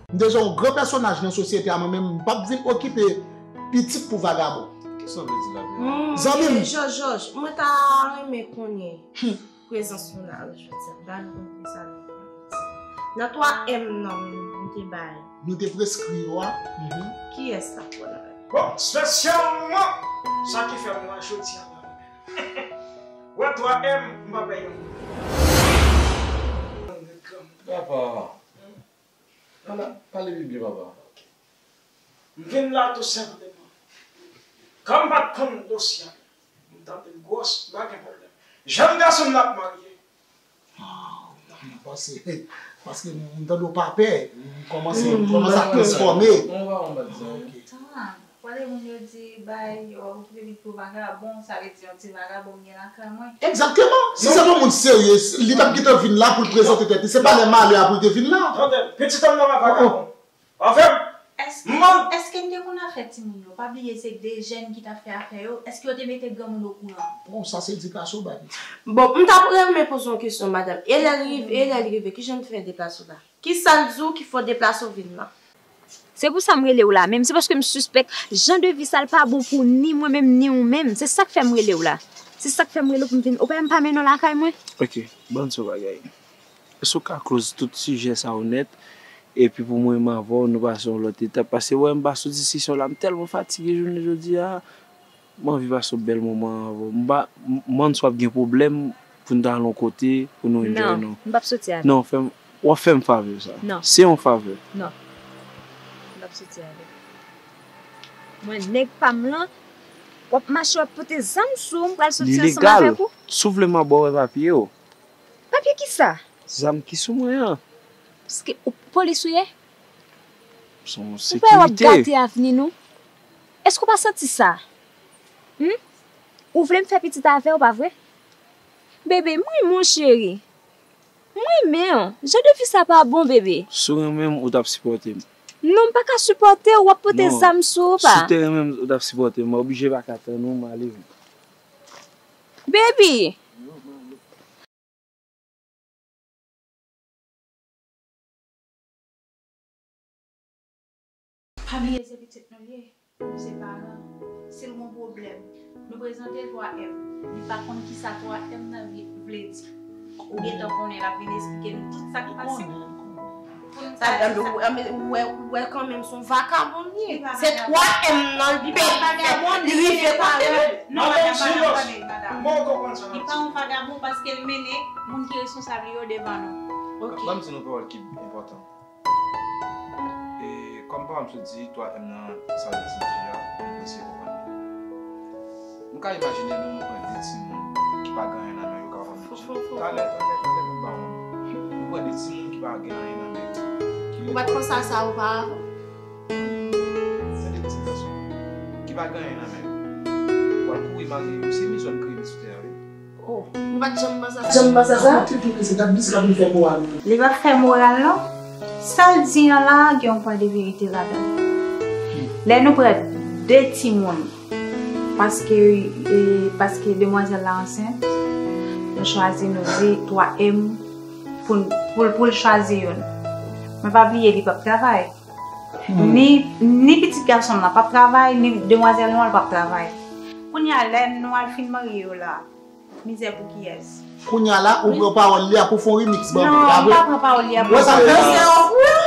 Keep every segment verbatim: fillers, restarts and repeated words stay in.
M deja yon gran pèsonaj nan sosyete a, mwen menm, m p ap vin okipe pitit pou vagabon. Kisa w vle di la, Bia? Hmm, Zanmi m. Eh, Jòj, Jòj, mwen ta renmen konnen prezans nou la jodi a. M ta renmen konnen sa nou konn di. Nan twa M nan, m te bay. Nou te preskri yo a. Mhm. Kiyès k ap pran nan? Bon, espesyalman, sa ki fè m la jodi a la. Wè twa M, m pa bay yon. Papa. Pale, pale pi byen, papa. M vin la tou senpleman. Kòm m pa t konn dosye a, m tande l gwòs, m pa gen pwoblèm. Jèn gason m ap marye. Ah, paske, paske m tande w pa pè, m kòmanse, m kòmanse ap transfòme. Bon, bon, bon, bon. Ok. Tan, pale moun yo di bay, yo, ou vle vin pou vagabon, sa vle di yon ti vagabon m gen lakay mwen. Egzakteman. Si se yon moun serye, li t ap gentan vin la pou l prezante tèt li. Se pa lè malè a pou l te vin la. Tande, pitit an nan pa vagabon. Anfen, èske, èske n te konn afè timoun yo? Pa bliye se de jèn ki t ap fè afè yo. Èske yo te mete granmoun okouran? Bon, sa se edikasyon w bay pitit. Bon, m t ap renmen poze yon kesyon, madanm. E lè l rive, e lè l rive, kijan l fè deplase w la? Kisa l di w ki fè w deplase w vin la? Se pou sa m rele w la menm. Se paske m sispèk jan de vi sa l pa bon pou ni mwen menm, ni ou menm. Se sa k fè m rele w la. Se sa k fè m rele w pou m vin. Ou pa, m pa mennen w lakay mwen. Ok, ban m di w bagay. Èske w ka close tout sijè sa yo nèt? Epi pou mwen, m avè w, nou pase yon lòt etap. Paske, wè, m pa sou diskisyon la. M tèlman fatige jounen jodi a. M anvi pase yon bèl moman avè w. M pa, m, m ann swa ap gen pwoblèm pou n ta al yon kote, pou nou enjoy nou. Non, m p ap soti avè w. Non, fè m, w ap fè m favè sa. Non. Se yon favè. Non. M p ap soti avè w. Mwen, nèg pa m lan, w ap mache, w ap pote zam sou w, m pral soti ansanm avèk ou. Li legal. Si w vle m ap ba w papye w. Papye kisa? Zam ki sou mwen an. Paske ou polis ou ye? Se yon sekirite. Ou pa wè w ap gate avni nou? Èske w pa santi sa? Hmm? Ou vle m fè pitit avè w, pa vre? Bebe, m renmen w, cheri. M renmen w. Jan de fi sa pa bon, bebe. Si w renmen m, ou t ap sipòte m. Non, m pa ka sipòte w, w ap pote zam sou ou, pa. Si w te renmen m, ou t ap sipòte m. Mwen oblije pa ka tann ou, m ale vre. Baby! Pa bliye se pitit nou l ye, nou se paran. Si l gen yon pwoblèm, nou prezante l twa M. Li pa konn kisa twa M nan vle, vle di. Ou gentan konnen l ap vin esplike nou tout sa k pase. Pou nou sa, ou wè, ou wè kanmenm se yon vakabon li ye. Se twa M nan li pè, li rive kote nou. Non, madanm, madanm, tande, madanm. Li pa yon vagabon paske l mennen moun ki responsab li yo devan nou. Ok. Ban m di nou pawòl ki enpòtan. E, kòm papa m sot di, twa M nan, sa l di di a, m eseye konprann li. Nou ka imajine nou, nou pran de timoun ki pa gen anyen nan men yo, ka pa menm di. Talè, talè, talè, m ba w. Nou pran de timoun ki pa gen anyen nan men yo. Ou pa t panse a sa oparavan? Se de ti gason ki pa gen anyen nan men yo. W al kouri marye yo. Se mizè n kreye sou tè a, wi. Oh. M pa t janm panse a sa. Janm panse a sa. Gad misye k ap vin fè moral. Li p ap fè moral, non. Sa l di an la, gen yon pwen de verite ladan l. Lè nou pran de timoun, paske, e, paske demwazèl la ansent, yo chwazi nou de twa M pou, pou, pou l chwazi youn. Men pa bliye, li p ap travay. Hmm. Ni, ni pitit gason m nan p ap travay, ni demwazèl nou an p ap travay. Kounye a, lè nou al fin marye yo la, mizè pou kiyès? Kounye a la, ou pran pawòl li a pou fè yon remix ban mwen, pa vre? Non, m pa pran pawòl li a pou fè yon remix.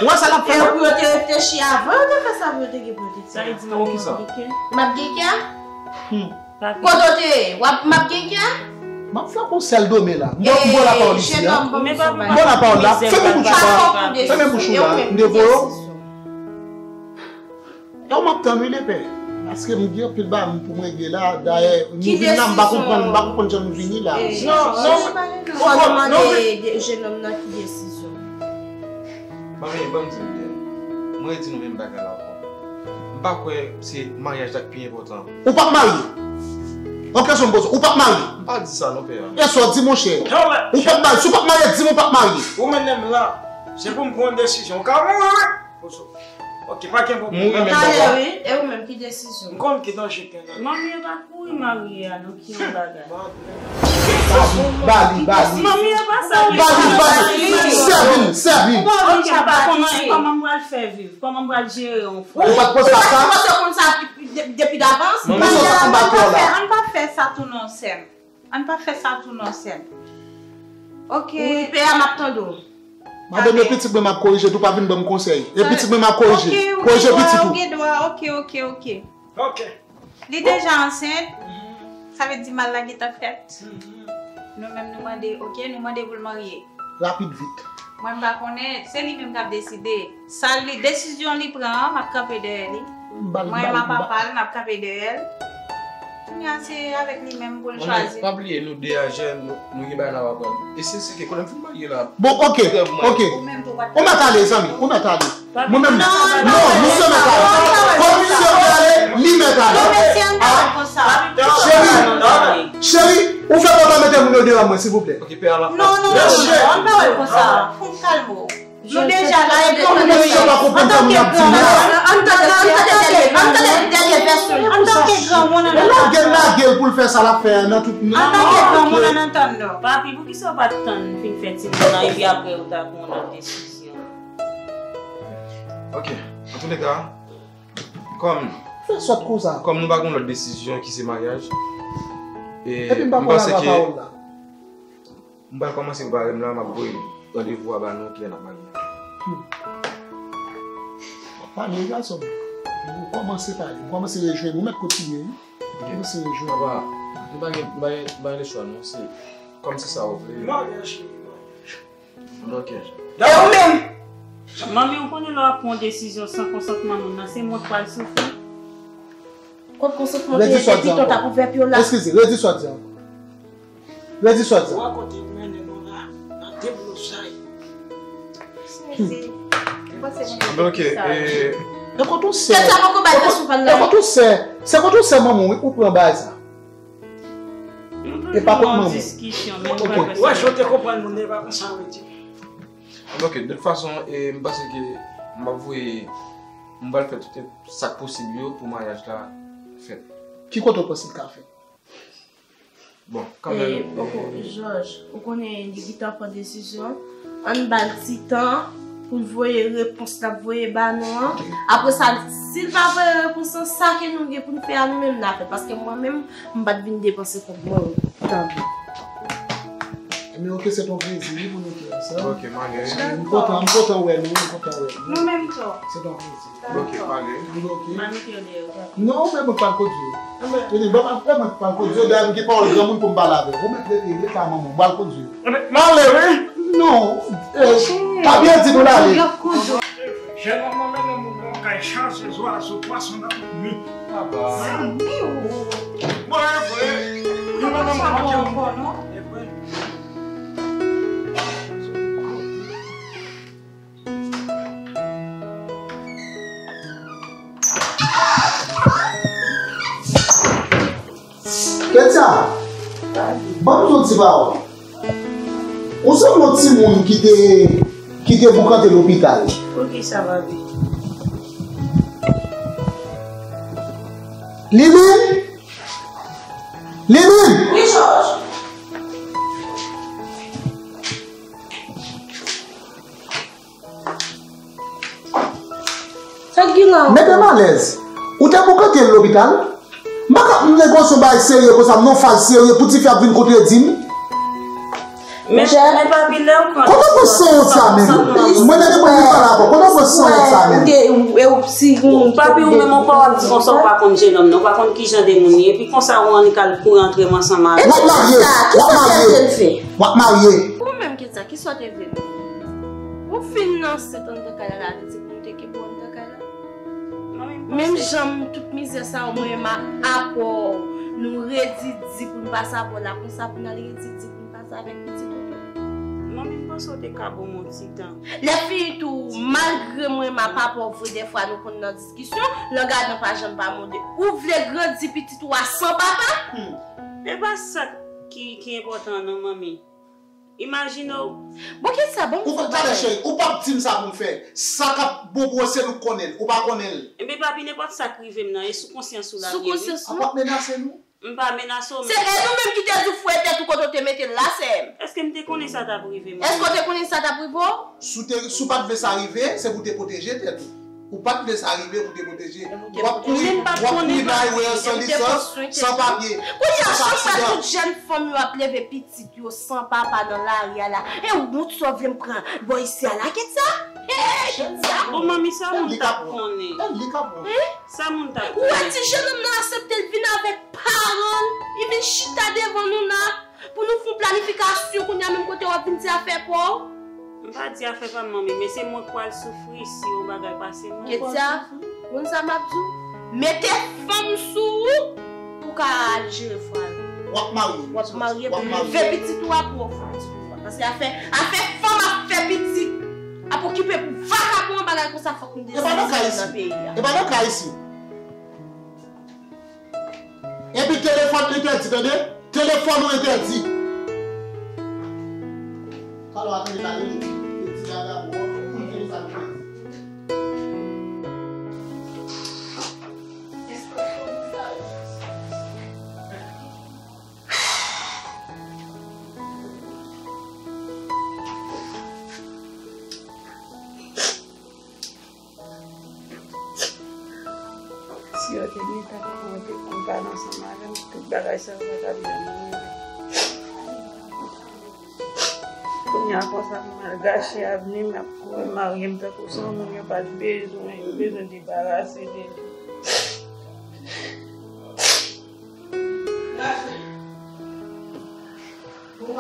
Ou wè sa l ap fè? Ou wè sa l ap fè? E pou yo te reflechi avan yo te fè sa pou yo te gen pou yo te di. Sa vle di m ap gen kè? M ap gen kè? Hmm. Kote w te ye? W ap, m ap gen kè? M ap fè konsèl domen la. M ba, m ba w lapawòl isi a. M ba w lapawòl la. Fèmen bouch ou la. Fèmen bouch ou la. M te voye w. E w m ap tann wi, lepè. Paske m gen anpil bagay pou m regle la. Dayè, nou vin la, m pa konprann, m pa konprann jan nou vini la. Non, non, non, non, non. Fò nou mande jennonm nan ki desizyon. Manmi, ban m di w byen. Mwen redi nou menm bagay la ankò. M pa kwè se maryaj la k pi enpòtan. Ou p ap marye. On kesyon m poze w, ou p ap marye. M pa di sa non, pè a. E sa w di, monchè? Ou p ap marye. Si w p ap marye, di m ou p ap marye. Ou mennen m la. Se pou m pran yon desizyon. Ou ka mouri, wi. Ok, pa gen pwoblèm. Mouri menm papa. Talè, wi. E ou menm, ki desizyon? M konn ki danje k gen la. Manmi, yo pa kouri marye a, non, ki yon bagay. Ba li, ba li. Manmi, yo pa sa. Ba li, ba li. Sèvi l, sèvi l. Ou pa konn anyen, kòman m pral fè viv? Kòman m pral jere yon frè? Ou pa t panse a sa? Ou panse w konn sa depi, depi davans? Manman, sa anba kò la. Ann pa fè, ann pa fè sa tou non, sè m. Ann pa fè sa tou non, sè m. Ok. Wi, pè a, m ap tande w. Madanm, e pitit mwen m ap korije tou, pa vin ban m konsèy. E pitit mwen m ap korije. Korije pitit ou. Ok, ou gen dwa, ou gen dwa. Ok, ok, ok. Ok. Li deja ansent. Sa vle di mal la gentan fèt. Nou menm nou mande, ok, nou mande pou l marye. Rapid vit. Mwen m pa konnen, se li menm k ap deside. Sa li, desizyon li pran an, m ap kanpe dèyè li. Mwen e papa l, n ap kanpe dèyè l. Kounye a se avèk li menm pou l chwazi. Pa bliye, nou de a jèn, nou, nou gen bagay n ap aprann. E se, se ke kounye a m fin marye la. Bon, ok, ok. Ou mèt ale, zanmi, ou mèt ale. Mwen menm, non, misye mèt ale. Fò misye ale, li mèt ale. Cheri, cheri, ou fè papa mete moun yo deyò mwen, silvouplè. Ok, pè a la. Non, non, non, non, ann pa wè l konsa. Fò w kalme w. Nou deja la, e granmoun nou ye. Antanke granmoun, antanke, antanke dènye vèsyon. Antanke granmoun, ann lage l pou l fè sa l ap fè a nan tout. Antanke granmoun, ann antann nou. Papi, poukisa w pa t tann fin fè timoun nan epi apre ou ta pran yon lòt desizyon? Ok, antouleka, kòm, fè sòt konsa, kòm nou pa gen lòt desizyon ki se maryaj, e epi m pa m panse ke m pral kòmanse prepare m la, m ap voye randevou a ba nou kilè n ap marye. Pale, gason m. Ou kòmanse pale. Ou kòmanse rejwenn. Ou mèt kontinye, wi. Ok. Ou kòmanse rejwenn. Papa, m pa gen, m pa gen, m pa gen lechwa, non. Se kòm se sa ou vle. Maryaj, cheri, maryaj. Ok. E ou menm? Manmi, ou konnen lè w ap pran yon desizyon san konsantman moun nan, se mwen k pral soufri. Kot konsantman te ye, epi ton t ap ouvè pye w la. Eskize, redi sa w di ankò. Redi sa w di. Ou rakonte mennen nou la nan deblozay. Anben, ok, e, e kote w sè? Tèt sa poko bay presyon pa l la. E kote w sè? Se kote w sè manman w, wi, ou pran bagay sa. E pa kont manman. Wè, jan w te konprann moun nan, e pa konsa w di. Ok, de tout fason, e, m panse ke m ap voye, m pral fè tout sa k posib yo pou maryaj la fèt. Ki kote w panse l ka fèt? Bon, kanmenm. E, poko, Jòj, ou konnen li gentan pran desizyon. Ann ba l ti tan pou l voye repons l ap voye ba nou an. Ok. Apre sa, si l pa voye repons lan, sa ke nou gen pou n fè a, nou menm n a fè. Paske mwen menm, m pa t vin depanse kòb mwen, tande. Ebyen, ok, se t on plezi, wi, pou nou te ansanm. Ok, m ale. M kontan, m kontan wè nou, m kontan wè nou. Nou menm tou. Se t on plezi. Ok, pale. Ok. M a mete yo deyò, papa. Non, ou menm ou pral kondui yo. Vini, ban m ap, ou menm pral kondui yo, dayè m gen pawòl granmoun pou m pale avè w. Ou mèt rete, rete a manman w, m pral kondui yo. M ale, wi. Non, eh, pa byen di nou l ale. Jèn manman mennen moun nan kay chaje zwazo, pwason nan tout mi. Zanmi w. Bon, e vre. Li manman m manke m. E vre. Ketia, ban m di w ti pawòl. Ou sanble yon timoun ki te, ki te boukante lopital. Poukisa, papi? Liline? Liline! Wi, Jòj. Sa k gen la ankò? Mete m alèz. Ou te boukante l lopital? M pa ka negosye yon bagay serye konsa, m nan yon faz serye pou tifi ap vin kontredi m. Men, men papi, lè w pran desizyon san konsantman moun. Kote w pran san wont sa menm? Mwen te gen pou m pale avè w. Kote w pran san wont sa menm? Papi, ou menm ou pa w ap di konsa ou pa konn jennonm nan, ou pa konn kijan de moun li ye, epi konsa ou annik al kouri antre m ansanm avè l. W ap marye, w ap marye. W ap marye. Ou menm, Ketia, kisa w te vle nou? Ou fin nan sèt anndan kay la, la vle di pou nou te kenbe w anndan kay la? Menm jan m tout mizè sa yo, mwen menm ak apò nou redi di pou n pase avè w la, konsa pou n al redi di pou n pase avèk pitit ou tou. Manmi, m panse w te ka ban m yon ti tan. Lè fini tou, malgre mwen menm ak apò vre, dèfwa nou konn nan diskisyon, langaj nou pa janm pa mode. Ou vle grandi pitit ou a san papa? E pa sa ki, ki enpòtan non, manmi. Imajine w. Bon, kisa, bon, ou pa, tande, cheri, ou p ap di m sa pou m fè. Sa k ap bon pou ou, se nou k konnen l. Ou pa konnen l. Enben, papi, nenpòt sa k rive m nan, e sou konsyans ou l ap ye, wi. Sou konsyans ou? Ou p ap menase nou? M pa menase w, men. Se e nou menm ki te di w foure tèt ou kote w te mete l la, sè m. Èske m te konnen sa t ap rive m? Èske w te konnen sa t ap rive w? Si w te, si w pa t vle sa rive, se pou w te pwoteje tèt ou. Ou pa t vle sa rive pou w te pwoteje. W ap kouri, w ap kouri bay wè san lisans, san papye, san pa aksidan. Kounye a, chak fwa tout jèn fanm yo ap leve pitit yo san papa nan lari a la, e wont sa w vle m pran bò isi a la, kèt sa? Hey, kèt sa? Bon, manmi, sa moun t ap konnen. Sa moun t ap konnen. Ou wè ti jennonm nan aksepte l vin avèk paran l, li vin chita devan nou la. Pou nou fè yon planifikasyon kounye a menm kote w ap vin di afè pa w. M pa di afè pa m, manmi, men se mwen k pral soufri si yon bagay pase mwen. Ketia, moun sa m ap di w, mete fanm sou ou pou w ka al jere fwa yo. W ap marye. W ap marye pou leve pitit ou a pou w fè pitit ou a. Paske afè, afè fanm ap fè pitit, ap okipe pou vakabon bagay konsa fòk nou deside nan peyi a. E pa nan ka isi. Epi telefòn entèdi, tande? Telefòn ou entèdi. Talè w a tande sa, li di, li di, gade pou w, pou l tande sa, li di. Si yo te gen tan pou yo te konn pale ansanm avè m, tout bagay sa yo pa t ap janm rive. Kounye a konsa pou m al gache avni m, ap kouri marye m tankou se yon moun yo pa t bezwen, yo bezwen debarase de li. M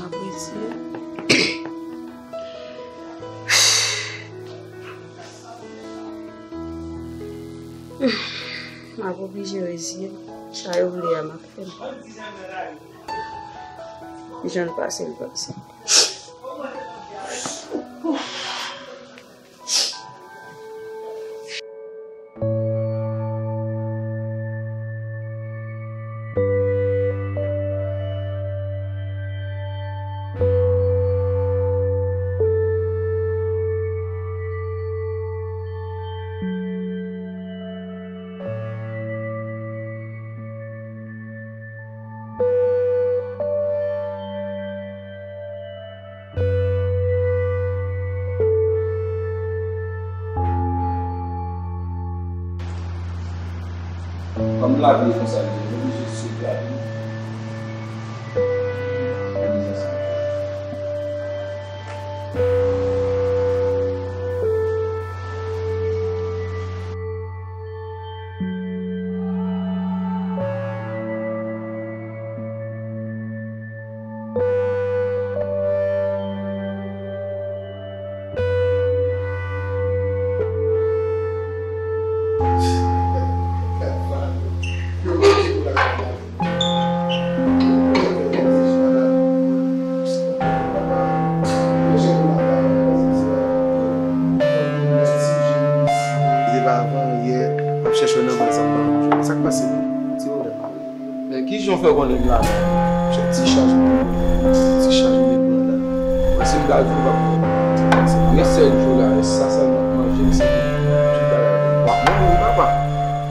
ap retire. M ap oblije reziye m. Sa yo vle a, m ap fè l. Jan l pase, l pase. Kòm lavi e konsa li ye, nou oblije swiv lavi nou. Li te pa avan yè, m ap chèche w nan bal sa m pa wè w. Sa k pase? Ti pwoblèm. Men kijan w fè konnen m la menm? Ti chaj m te pran, ti chaj m te pran la. Mwen si m ta di w pa pran. Gen sèl jou la, e sa sèlman k manje m, se tout bagay. W ap mouri wi papa.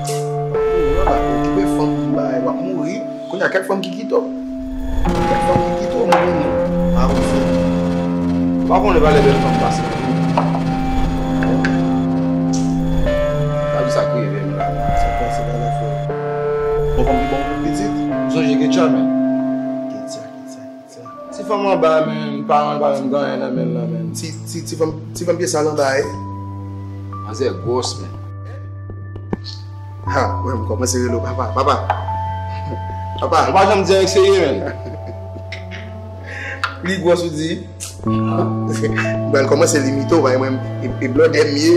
W ap mouri papa. Okipe fanm m bay, w ap mouri. Kounye a kèk fanm ki kite w. Kèk fanm ki kite w, mwen konnen. Avanse. Ou pa konnen valè bèl fanm pase. Gade sa k rive m la. Sa k pase la, la fè. Bon, fanm ki bon pou pitit. M sonje Ketia, men. Ketia, Ketia, Ketia. Ti fanm anba, men, paran l pa menm gen anyen nan men l, nan men l. Ti, ti, ti fanm, ti fanm pye sal anba, e? Manzè gwòs, men. Ha, mwen, m kòmanse rele w papa. Papa. Papa. Ou pa janm di anyen k serye, men. Li gwòs, ou di? M pral kòmanse limite w, paske mwen, e, e blòdè m ye,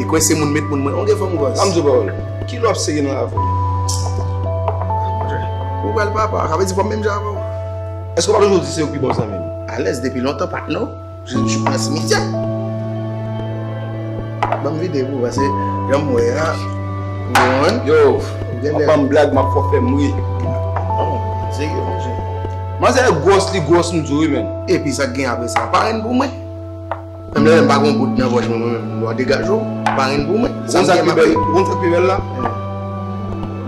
e kwen se moun met moun mwen. On gen fanm gwòs. Ann di w pawòl. Ki lè w ap serye nan lavi w? Ou pral papa, sa vle di fò m menm jan avè w. Èske w pa toujou di se ou ki bon zanmi m? Alèz depi lontan, patnè w. Jodi jou nan simityè. Ban m vide pou ou, paske jan m wè a, ou konprann? Yo, w ap ban m blag, m ap fè w fè m ri. Non, serye, monchè. Manzè gwòs, li gwòs, m di w wi, menn. Epi sa k gen apre sa? Parenn pou mwen. Menm lè m pa gen goud nan pòch mwen, mwen menm, m degaje w. Parenn pou mwen. Ou konn sa k pi bèl, ou konn sa k pi bèl la?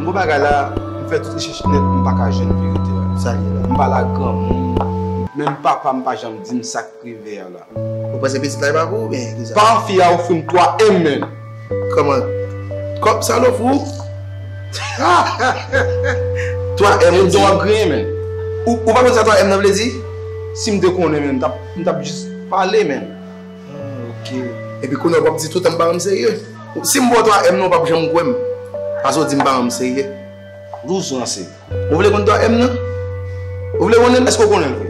M gon bagay la, m fè tout rechèch nèt, m pa ka jwenn verite a. Sa l ye la? M pale ak granmoun. Menm papa m pa janm di m sa k rive a la. Ou panse pitit la e pa pou ou, oubyen kisa? Paran fi a ofri m twa M, menn. Kòman? Kòb sa l ofri w? Twa M, ou di w ap griyen, menn. Ou, ou pa konn sa twa M nan vle di? Si m te konnen, menn, m t ap, m t ap jis pale, menn. Ah, ok. Epi kounye a w ap di tout tan m pa janm serye. Si m ba w twa M nan, ou p ap janm kwè m. Paske w di m pa janm serye. Douz ranse. Ou vle konn twa M nan? Ou vle konnen l? Èske w konnen l vre?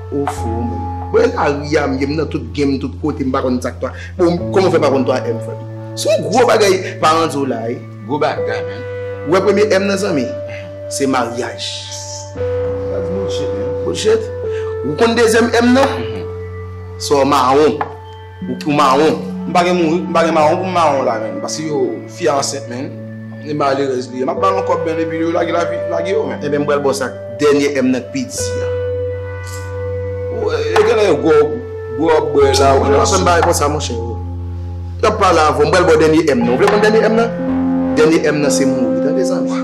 Ou fou, menn. Bon, e lari a m ye, m nan tout game, tout kote, m pa konn sa k twa. Bon, kòman w fè pa konn twa M, frè m? Se yon gwo bagay paran di w la, wi. Gwo bagay, menn. Ou wè premye M nan, zanmi? Se maryaj. Sa di bullshit, menn. Bullshit? Ou konn dezyèm M nan? Mhm. Sa w mawon. Ou, ou mawon. M pa gen mouri, m pa gen mawon pou m mawon la, menn. Paske yo, fi a ansent, menn. E malerèz li ye. M ap ba l yon kòb, menn, epi yo lage lavi, lage yo, menn. Ebyen, m pral ba w sa dènye M nan k pi di a. Ou, e, e genlè gwo, gwo ap bwè la, ou konn. Ou fè m bagay konsa, monchè. Yo ap pale avè w, m pral ba w dènye M nan. Ou vle konn dènye M nan? Dènye M nan se mouri, tande, zanmi.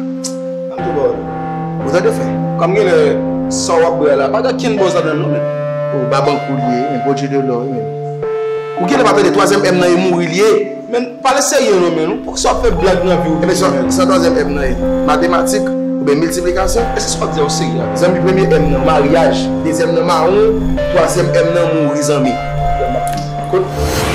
Ann tou ba w. Ou tande, frè? Kòm genlè sa w ap bwè la, pa gen okenn bòz ladan l non, menn. O, babankou l ye, men pwodui de lò, wi, menn. Ou genlè pa tande, twazyèm M nan e mouri l ye. Menn, pale serye non, menn. Ou panse w ap fè blag nan vi w. Ebyen, sa, sa twazyèm M nan ye? Matematik oubyen miltiplikasyon? Èske sa w ap di a w serye avè m? Zanmi, premye M nan, maryaj. Dezyèm nan, mawon. Twazyèm M nan, mouri, zanmi. Kout.